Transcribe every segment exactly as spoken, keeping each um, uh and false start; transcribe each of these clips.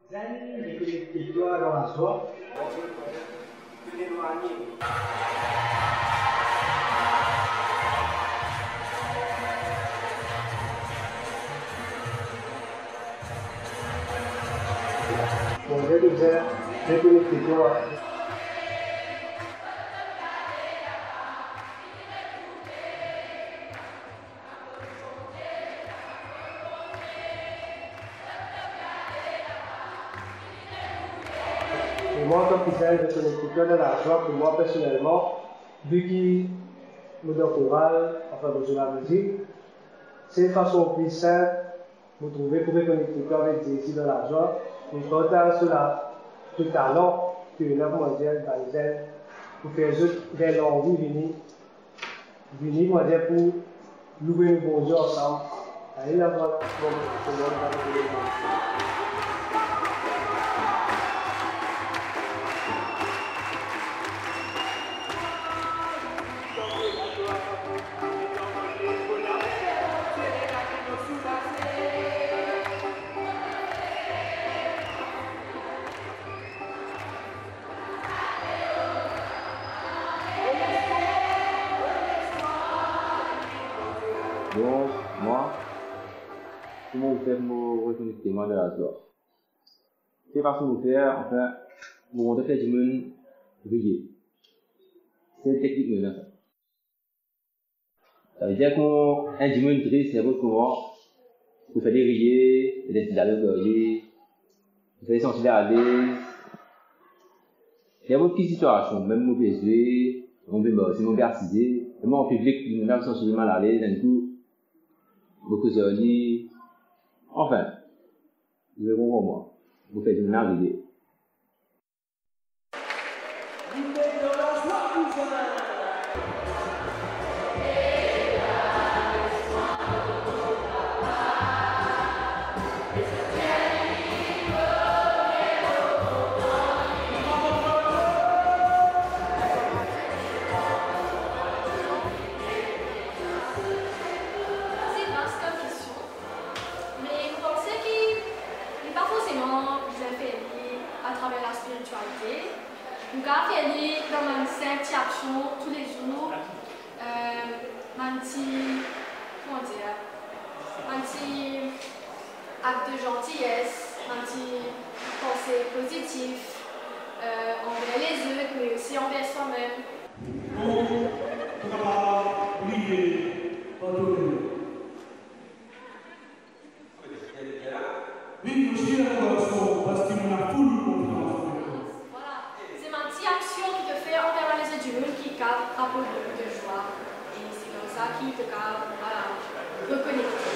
Zenn, rekonekte twa dan lazwa. Bon, rekonekte twa. E mwa, antan ki zenn, rekonekte twa dan lazwa. Pou mwa personelman, vi ki mo dan koral, anfin, mo zwe lamizik, se fason pli sinp mo trouve pou rekonekte twa avek Zezi dan lazwa, me partaz so la, to talan ki ena, kouma dir, bann zenn, pou fer zot gagn lanvi vini, vini, kouma dir, pou louwe nou Bondie ansam. Ayo la, vwala, bon, se bon, Bon, mwa, kouma mo fer pou mo rekonekte mwa dan lazwa? Ki fason mo fer, anfin, mo kontan fer dimoun riye. Se teknik mo ena sa. Savedir kouma enn dimoun tris, ninport kouma, pou fer li riye, petet ti dalon ar li, pou fer li santi li alez, ninport ki sitiasion, mem mo pe zwe, mo pe marse, mo pe asize, mem an piblik, dimoun la santi li malalez, enn kou, mo koz ar li, anfin, zot konpran mwa, mo fer dimoun la riye. Se vas kom kestion, me mo panse ki li pa forseman bizin fer li atraver laspiritialite. Nou kapav fer li dan bann sinp ti aksion toulezour, eh, bann ti, kouma dir, bann ti akt de zantiyes, bann ti panse pozitif, eh, anver lezot, me osi anver swamem. Donk, nou kapav priye par tou le mond. Wi, mo dir, garson, parski mo ena foul konfians. Vwala, se bann ti aksion ki to fer anver bann lezot dimoun ki kapav aport boukou de zwa. E se koumsa ki to kapav, vwala, rekonekte.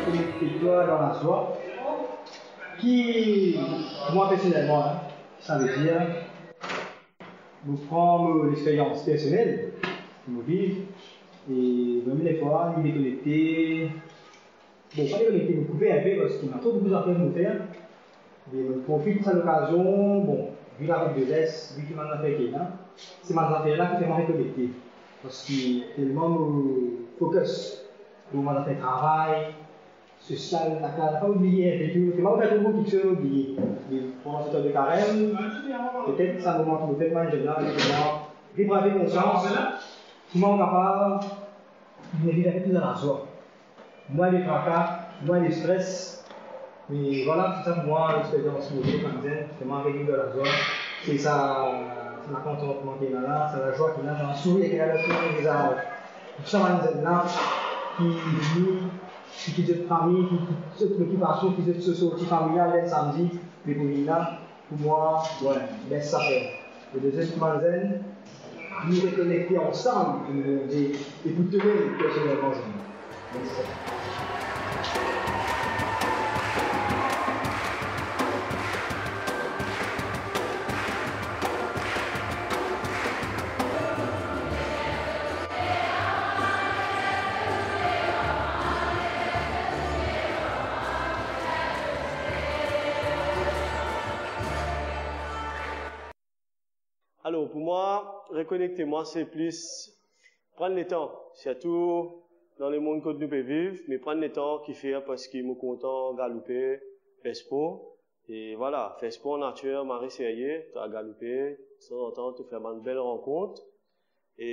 Konekte twa dan lazwa, ki, mwa personelman, hein, savedir, mo pran mo lexperyans personel ki mo viv, e vremem defwa, li dekonekte, bon, pa dekonekte, mo koupe inpe, parski ena tro boukou zafer pou mo fer. Me mo profit sa lokazion, bon, vi Lafrik de Les, vi ki bann zafer ki ena, se bann zafer la ki fer mwa rekonekte, parski telman mo focus lor bann zafer travay, sosial, lakaz, pa oubliye inpe tou, fer mwa fer tou kiksoz mo oubliye. Me pandan se tan de karem, petet sa moman ki mo fer kouma enn zenn la, li fer mwa reviv inpe konsians, kouma mo kapav vinn viv inpe pli dan lazwa. Mwin de traka, mwin de stres. Me vwala, se sa pou mwa, lexperyans ki mo viv, kouma dir, se mwa reviv dan lazwa. Se sa, sa lakontantman ki ena la, sa lazwa ki ena, sa sourir ki ena dan tou bann vizaz. Tou sa bann zenn la ki vini, ki kit zot fami, ki kit zot lokipasion, ki zot so-, sorti familial, ler samdi, me pou vinn la. Pou mwa, wi, best sa fer. E de zot mann zenn, nou rekonekte ansam ek Bondie e pou touzour personelman. Mersi. Alor, pou mwa, rekonekte mwa, se plis pran letan, sirtou dan lemond kot nou pe viv, me pran letan ki fer, parski mo kontan galoupe, fer spor. E vwala, fer spor natir, mare serye, to al galoupe, tanzantan to fer bann bel rankont. E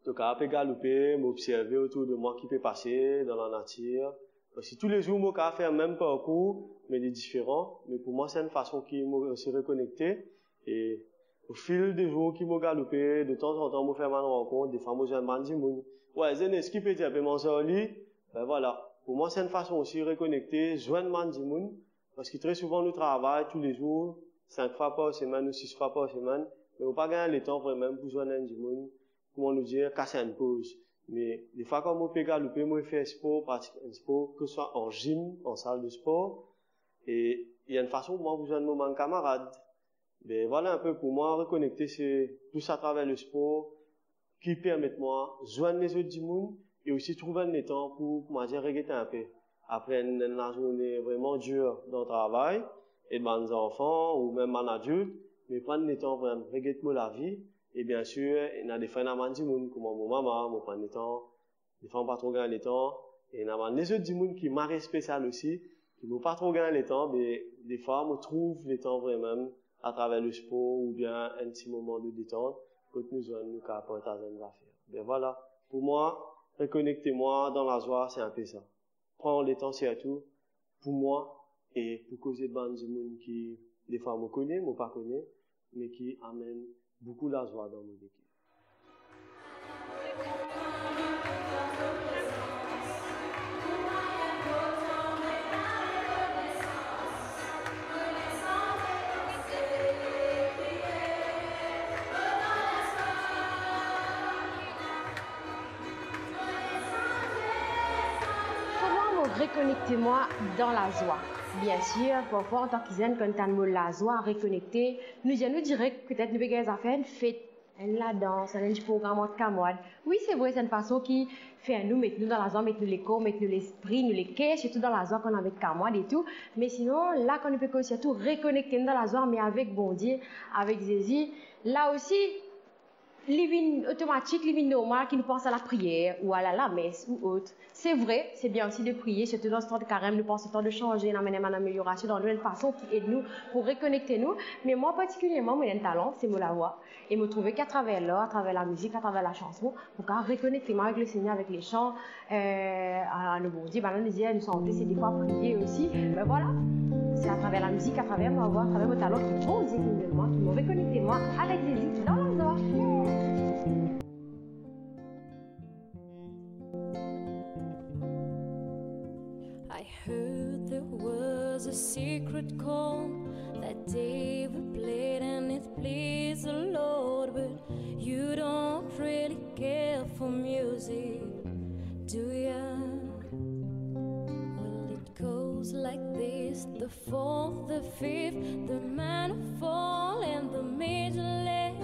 to kapav pe galoupe, mo observe otour de mwa ki pe pase dan lanatir. Parski toulezour mo kapav fer mem parkour, me li diferan. Me pou mwa, se enn fason ki mo osi rekonekte. E o fil de zour ki mo galoupe, de tanzantan mo fer bann rankont, defwa mo zwenn bann dimoun. Wi, zenes ki pe dir, pe manz ar li, be vwala. Pou mwa, se enn fason osi rekonekte, zwenn bann dimoun. Parski tre souvan nou travay toulezour, sink fwa par semenn ou sis fwa par semenn, me ou pa gagn letan vremem pou zwenn enn dimoun, kouma nou dir, kas enn poz. Me defwa kan mo pe galoupe, mo fer spor, pratik enn spor, ke swa an zim, an sal de spor, e li enn fason pou mwa pou zwenn mo bann kamarad. Be vwala enpe pou mwa, rekonekte, se plis atraver lespor ki permet mwa zwenn lezot dimoun e osi trouv enn letan pou, kouma dir, reget enpe. Apre enn, enn lazourne vreman dir dan travay, e bann zanfan ou mem bann adilt, me pran letan vremem reget mo lavi. E biensir, ena defwa ena bann dimoun, kouma mo mama, mo pran letan, defwa mo pa tro gagn letan. E ena bann lezot dimoun ki mari spesial osi, ki mo pa tro gagn letan, me defwa mo trouv letan vremem atraver lespor oubien enn ti moman de detant, kot nou zwenn, nou kapav partaz enn zafer. Be vwala, pou mwa, rekonekte mwa dan lazwa, se enpe sa. Pran letan sirtou pou mwa e pou koze bann dimoun ki defwa mo kone, mo pa kone, me ki amenn boukou lazwa dan mo leker. Pou mwa, mo rekonekte mwa dan lazwa. Biensir, parfwa, antan ki zenn, kan nou tann mo lazwa, rekonekte, nou dir, nou direk, petet nou pe gagn zafer, enn fet, enn ladans, enn ti program ant kamarad. Wi, se vre, se enn fason ki fer nou, met nou dan lazwa, met nou lekor, met nou lespri, nou leker, sirtou dan lazwa kan nou avek kamarad e tou. Me sinon, la, kan nou pe koz sirtou rekonekte nou dan lazwa, me avek Bondie, avek Zezi, la osi, li vinn otomatik, li vinn normal ki nou pans a lapriyer ou a la, lames ou ot. Se vre, se bien osi de priye, sirtou dan se tan de karem, nou pans letan de sanze, amenn enn ameliorasion dan nou, enn fason ki ed nou pou rekonekte nou. Me mwa, partikilierman, mo ena enn talan, se mo lavwa. E mo trouve ki atraver lar, atraver lamizik, atraver lasanson, mo kapav rekonekte mwa avek Lesegner, avek lesan, eh, a, a nou Bondie, bann-la nou dir, nou sante, se defwa priye osi. Me vwala, se atraver lamizik, atraver mo lavwa, atraver mo talan ki Bondie finn donn mwa, ki mo rekonekte mwa avek Zezi dan lazwa. I heard there was a secret chord that David played and it pleased the Lord, but you don't really care for music, do ya? Well, it goes like this: the fourth, the fifth, the minor fall, and the major left,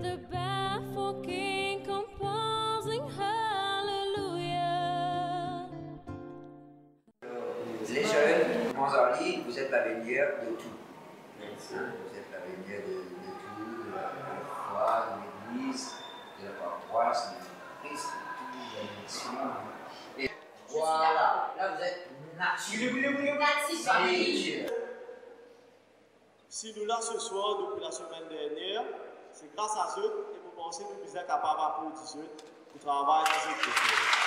the baffled king composing hallelujah. Les jeunes, Manzali, vous êtes l'avenir de tout. Hein, vous êtes l'avenir de, de tout, de la, de la foi, de l'église, de la paroisse, de l'entreprise, de tout, de la nation. Et voilà, là vous êtes nature. Nature. Nature. Si nou la seswar depi lasemenn dernier, se gras a zot e mo panse nou bizin kapav aplodi zot pou travay ki zot pe fer.